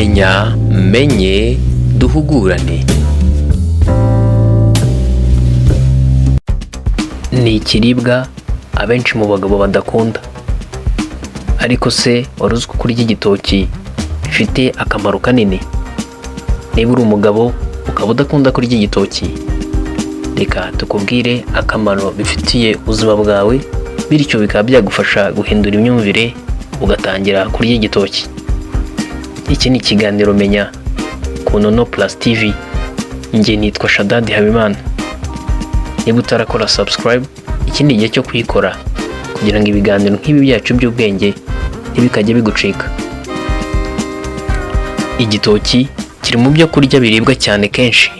Menya menye duhugurane. Ni ikiribwa abenshi mu bagabo badakunda, ariko se wari uzi ko kurya igitoki bifite akamaro kanini? Niba uri umugabo ukaba udakunda kurya igitoki, reka tukubwire akamaro bifitiye ubuzima bwawe, bityo bikaba byagufasha guhindura imyumvire ugatangira kurya igitoki. Iki ni ikiganiro Menya ku Nono Plus TV. Njye nitwa Shadadi Habimana. Niba utarakora subscribe, iki ni igihe cyo kuyikora kugira ngo ibiganiro nk'ibi byacu by'ubwenge ntibikajye bigucika. Igitoki kiri mu byo kurya biribwa cyane kenshi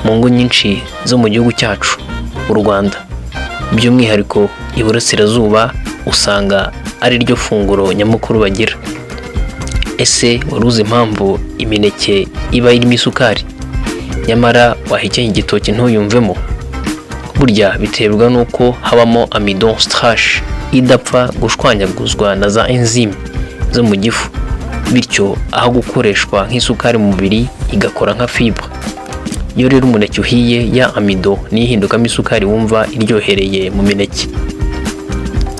mu ngo nyinshi zo mu gihugu cyacu u Rwanda, by'umwihariko Iburasirazuba usanga ari ryo funguro nyamukuru bagira. Ese wari uzi impamvu imineke iba irimo isukari, nyamara wahekenya igitoki ntuyumvemo? Burya biterwa n'uko habamo amidon starch idapfa gushwanyaguzwa na za enzyme zo mu gifu, bityo aho gukoreshwa nk'isukari mu mubiri igakora nka fibre. Iyo rero umuneke uhiye, ya amidon niyo ihindukamo isukari wumva iryohereye mu mineke.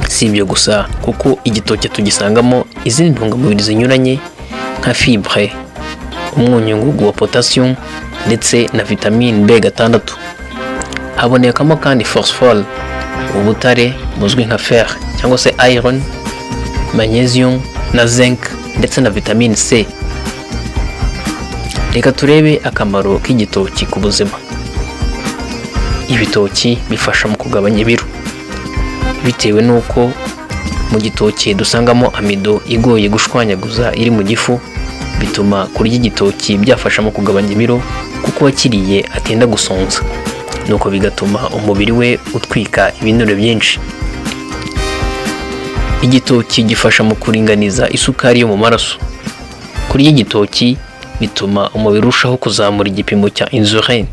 Si ibyo gusa, kuko igitoki tugisangamo izindi ntungamubiri zinyuranye nka fibre, umwunyungugu wa potassium ndetse na vitamine B6. Habonekamo kandi phosphore, ubutare buzwi nka fer cyangwa se iron, magnesium na zinc ndetse na vitamine C. Reka turebe akamaro k'igitoki ku buzima. Ibitoki bifasha mu kugabanya ibiro bitewe n'uko mu gitoki dusangamo amidon igoye gushwanyaguza iri mu gifu. Bituma kurya igitoki byafasha mu kugabanya ibiro, kuko uwakiriye atinda gusonza, nuko bigatuma umubiri we utwika ibinure byinshi. Igitoki gifasha mu kuringaniza isukari yo mu maraso. Kurya igitoki bituma umubiri urushaho kuzamura igipimo cya insulin,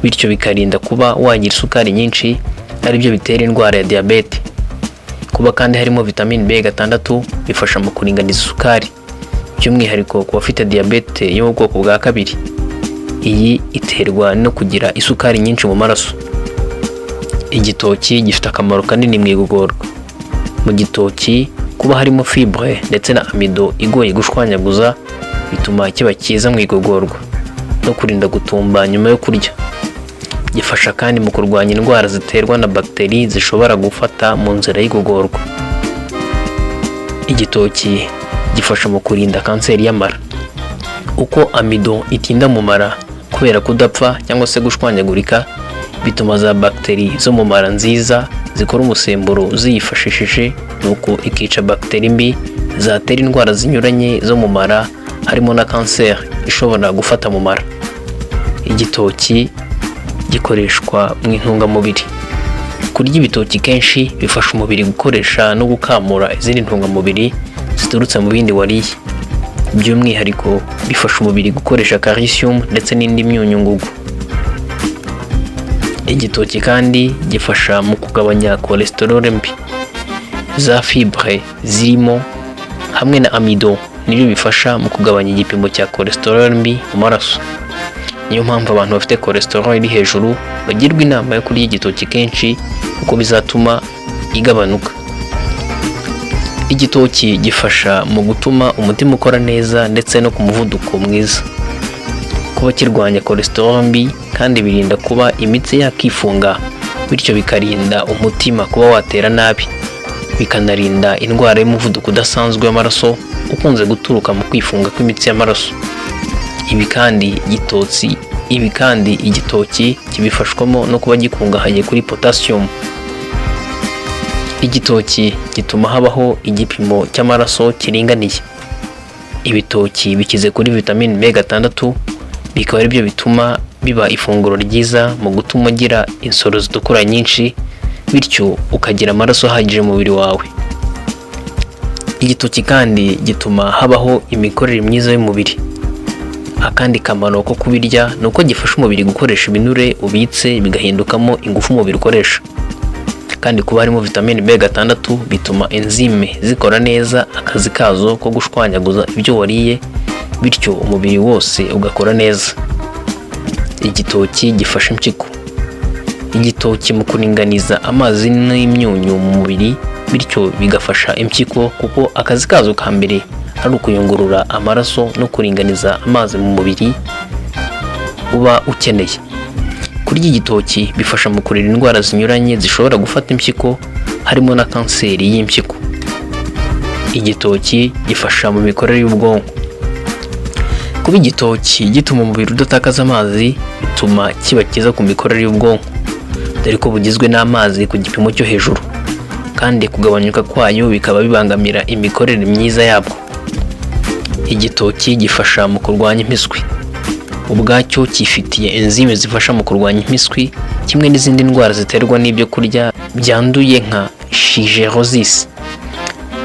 bityo bikarinda kuba wagira isukari nyinshi, aribyo bitera indwara ya diyabete. Kuba kandi harimo vitamine B6 bifasha mu kuringaniza isukari, by'umwihariko ku bafite diyabete yo mu bwoko bwa kabiri. Iyi iterwa no kugira isukari nyinshi mu maraso. Igitoki gifite akamaro kanini mu igogorwa. Mu gitoki kuba harimo fibre ndetse na amidon igoye gushwanyaguza bituma kiba cyiza mu igogorwa no kurinda gutumba nyuma yo kurya. Gifasha kandi mu kurwanya indwara ziterwa na bagiteri zishobora gufata mu nzira y'igogorwa. Igitoki gifasha mu kurinda kanseri y'amara. Uko amidon itinda mu mara kubera kudapfa cyangwa se gushwanyagurika, bituma za bagiteri zo mu mara nziza zikora umusemburo ziyifashishije, nuko ikica bagiteri mbi zatera indwara zinyuranye zo mu mara, harimo na kanseri ishobora gufata mu mara. Igitoki gikoreshwa mu intungamubiri. Kurya ibitoki kenshi bifasha umubiri gukoresha no gukamura izindi ntungamubiri ziturutse mu bindi wariye. By'umwihariko bifasha umubiri gukoresha calcium ndetse n'indi myunyungugu. Igitoki kandi gifasha mu kugabanya cholesterol mbi. Za fibre zirimo hamwe na amidon nibyo bifasha mu kugabanya igipimo cya cholesterol mbi mu maraso. Niyo mpamvu abantu bafite cholesterol iri hejuru bagirwa inama yo kurya igitoki kenshi, kuko bizatuma igabanuka. Igitoki gifasha mu gutuma umutima ukora neza ndetse no ku muvuduko mwiza. Kuba kirwanya cholesterol mbi kandi birinda kuba imitsi yakifunga, bityo bikarinda umutima kuba watera nabi, bikanarinda indwara y'umuvuduko udasanzwe w'amaraso ukunze guturuka mu kwifunga kw'imitsi y'amaraso. Ibi kandi igitoki kibifashwamo no kuba gikungahaye kuri potassium. Igitoki gituma habaho igipimo cy'amaraso kiringaniye. Ibitoki bikize kuri vitamine B6, bikaba aribyo bituma biba ifunguro ryiza mu gutuma ugira insoro zitukura nyinshi, bityo ukagira amaraso ahagije mu mubiri wawe. Igitoki kandi gituma habaho imikorere myiza y'umubiri. Akandi kamaro ko kubirya ni uko gifasha umubiri gukoresha ibinure ubitse bigahindukamo ingufu umubiri ukoresha. Kandi kuba harimo vitamine B6 bituma enzyme zikora neza akazi kazo ko gushwanyaguza ibyo wariye. Bityo umubiri wose ugakora neza. Igitoki gifasha impyiko. Igitoki mu kuringaniza amazi n'imyunyu mu mubiri, bityo bigafasha impyiko, kuko akazi kazo ka mbere ari ukuyungurura amaraso no kuringaniza amazi mu mubiri uba ukeneye. Kurya igitoki bifasha mu kurinda indwara zinyuranye zishobora gufata impyiko, harimo na kanseri y'impyiko. Igitoki gifasha mu mikorere y'ubwonko. Kuba igitoki gituma umubiri udatakaza amazi, bituma kiba cyiza ku mikorere y'ubwonko, dore ko bugizwe n'amazi ku gipimo cyo hejuru, kandi kugabanyuka kwayo bikaba bibangamira imikorere myiza yabwo. Igitoki gifasha mu kurwanya impiswi. Ubwacyo cyifitiye enzyme zifasha mu kurwanya impiswi kimwe n'izindi ndwara ziterwa n'ibyo kurya byanduye nka shigellosis.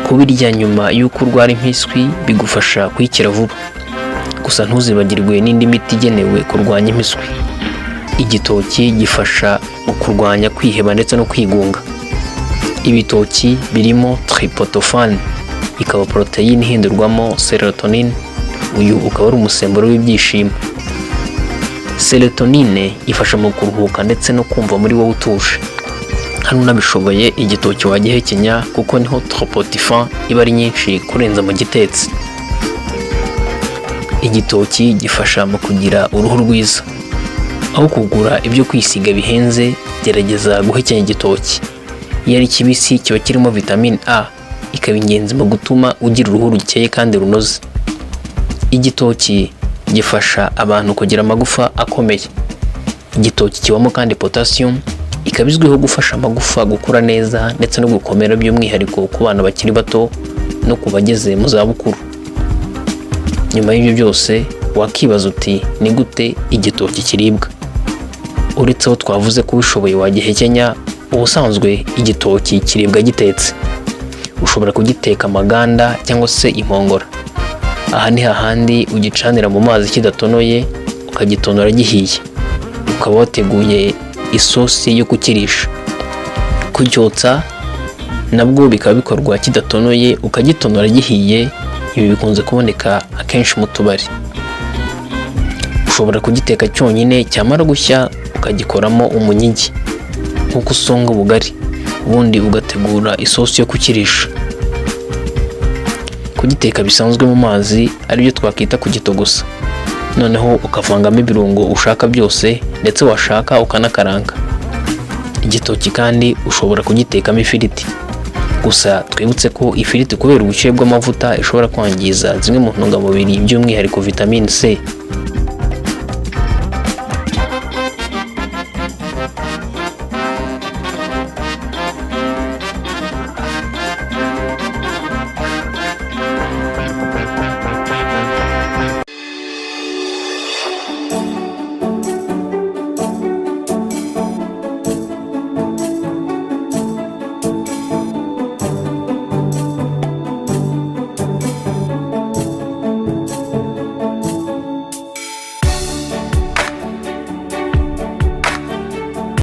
Kubirya nyuma y'uko urwara impiswi bigufasha kuyikira vuba. Gusa ntuzibagirwe n'indi miti igenewe kurwanya impiswi. Igitoki gifasha mu kurwanya kwiheba ndetse no kwigunga. Ibitoki birimo tryptophan, ikaba poroteyine ihindurwamo serotonin, uyu ukaba ari umusemburo w'ibyishimo. Serotonine ifasha mu kuruhuka ndetse no kumva muri wowe utuje. Hano unabishoboye igitoki wagihekenya, kuko niho tryptophan iba ari nyinshi kurenza mu gitetse. Igitoki gifasha mu kugira uruhu rwiza. Aho kugura ibyo kwisiga bihenze, gerageza guhekenya igitoki. Iyo ari kibisi kiba kirimo vitamine A, ikaba ingenzi mu gutuma ugira uruhu rukeye kandi runoze. Igitoki gifasha abantu kugira amagufa akomeye. Igitoki kibamo kandi potassium, ikaba izwiho gufasha amagufa gukura neza ndetse no gukomera, by'umwihariko ku bana bakiri bato no ku bageze mu zabukuru. Nyuma y'ibyo byose wakibaza uti: "Ni gute igitoki kiribwa?" Uretse aho twavuze ko ubishoboye wagihekenya, ubusanzwe igitoki kiribwa gitetse. Ushobora kugiteka amaganda cyangwa se impongora. Aha ni hahandi ugicanira mu mazi kidatonoye, ukagitonora gihiye, ukaba wateguye isosi yo kukirisha. Kucyotsa nabwo bikaba bikorwa kidatonoye, ukagitonora gihiye. Ibi bikunze kuboneka akenshi mu tubari. Ushobora kugiteka cyonyine, cyamara gushya ukagikoramo umunyigi nk'uko usonga ubugari, ubundi ugategura isosi yo kukirisha. Kugiteka bisanzwe mu mazi, aribyo twakwita kugitogosa, noneho ukavangamo ibirungo ushaka byose, ndetse washaka ukanakaranga. Igitoki kandi ushobora kugitekamo ifiriti. Gusa twibutse ko ifiriti, kubera ubushyuhe bw'amavuta, ishobora kwangiza zimwe mu ntungamubiri, by'umwihariko vitamine C.